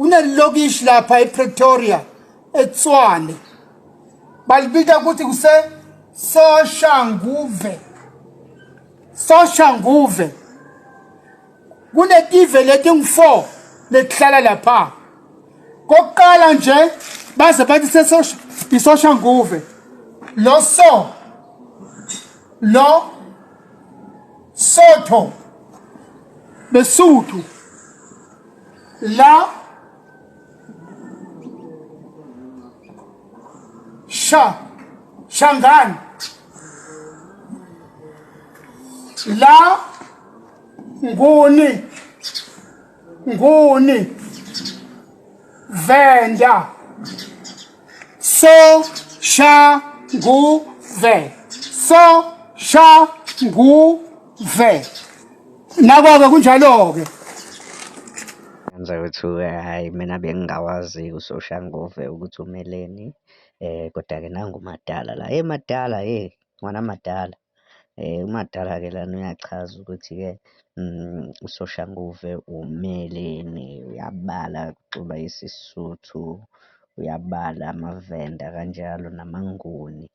Kunelokishi lapha ePretoria eTswane. Balibika ukuthi kuse Soshanguve. Soshanguve. Kunetive letingu-4 letihlala lapha. Kokuqala nje baze bathi sesosha isoshanguve. Lo so lo Sotho Besuthu la Sha Shangani la Nguni Nguni Venda So Sha Ngu Ve So Sha Ngu Ve Nakho-ke kunjalo-ke. Ngenza ukuthi hhayi mina bengingawazi uSoshanguve ukuthi umeleni, kodwa-ke nangu uMadala la. Hhe Madala hhe, ngwana Madala. UMadala-ke lana uyachaza ukuthi-ke uSoshanguve umeleni, uyabala kuxuba isiSuthu, uyabala amaVenda kanjalo namaNguni.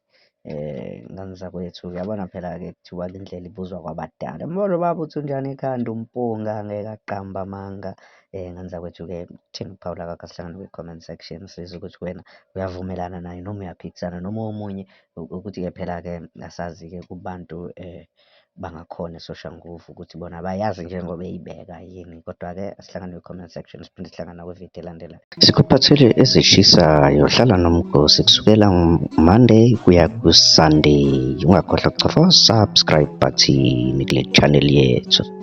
Ngane zakwethu, uyabona phela-ke kuthiwa indlela ibuzwa kwabadala. Molo baba uthi unjani ekhanda umpunga ngeke aqambe amanga. Ngane zakwethu-ke thini ukuphawula kwakho asihlangane kwi-comment section sizwe ukuthi wena uyavumelana naye noma uyaphikisana noma omunye ukuthi-ke phela-ke asazi-ke kubantu bangakhona eSoshanguve ukuthi bona bayazi njengoba eyibeka yini. Kodwa-ke asihlangane kwi-comment section siphinde sihlangane nakwividiyo elandelayo. Sikuphathele ezishisayo, hlala nomgosi kusukela Monday kuya ku-Sunday. Ungakhohlwa ukuchofa subscribe button kule channel yethu.